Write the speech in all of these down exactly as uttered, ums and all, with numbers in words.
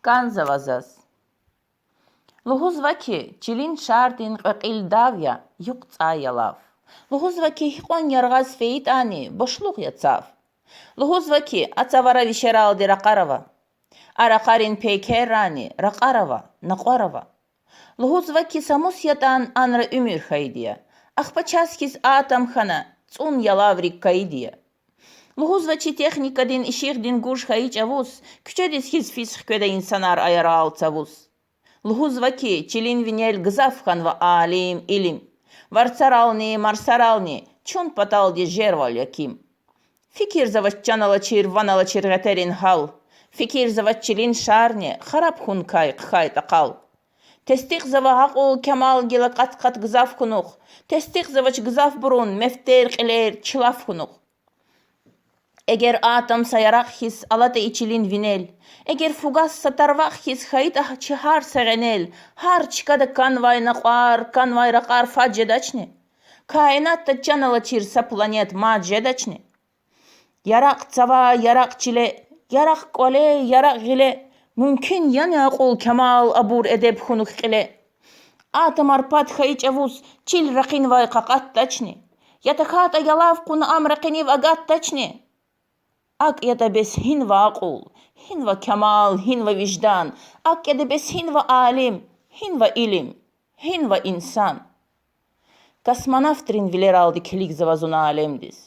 КӀанзава заз. Лугьузва хьи, чилин шардин кьве кьил дав я, юкь цӀай я лав. Лугьузва хьи, гьикьван яргъаз фейитӀани, бушлугъ я цав. Лугьузва хьи, а цавара вишералди ракъар ава. А ракъарин пейкеррани ракъар ава, накьвар ава. Лугьузва хьи, са мус ятӀан анра уьмуьр хьайиди я. Ахпа чаз хьиз атом хьана, цӀун ялаврик кайиди я. Лугьузва чи техникадин ишигъдин гуж хьайи чӀавуз, куьчедиз хьиз физ хкведа инсанар а яргъал цавуз. Лугьузва хьи, чилин винел гзаф хьанва алим, илим. Варцарални, марсарални чун паталди жервал я ким. Фикирзавач чан алачир, ван алачир гъетерин гьал. Фикирзавач чилин шарни хараб хьункай хъхьайтӀа къал. Тестикьзава акьул-камал гила къат-къат гзаф хьунухь. Тестикьзавач гзафбурун мефтер-кьилер чилав хьунухь. Эгер атом са яракь хьиз алатӀа и чилин винел, эгер фугас са тарвакь хьиз хьайитӀа чи гьар са гъенел, гьар чкада канвай накьвар, канвай ракъар фад жедачни? Каинатда чан алачир са планет мад жедачни? Яракь цава, яракь чиле, яракь кӀвале, яракь гъиле, мумкин яни акьул-камал, абур, эдеб хьунухь кьиле? Атомар пад хьайи чӀавуз чил ракъинвай къакъатдачни? Я тахьайтӀа ялав кьуна ам ракъинив агатдачни? АкӀ ятӀа бес гьинва акьул, гьинва камал, гьинва виждан, акӀ ятӀа бес гьинва алим, гьинва илим, гьинва инсан. Космонавтрин вилералди килигзава зун алемдиз.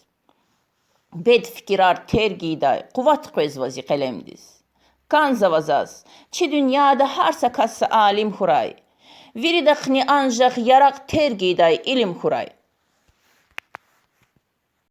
Бед фикирар тергийидай къуват къвезва зи къелемдиз. КӀанзава заз, чи дуьньяда гьар са кас са алим хьурай. Виридахъни анжах яракь тергийидай илим хьурай.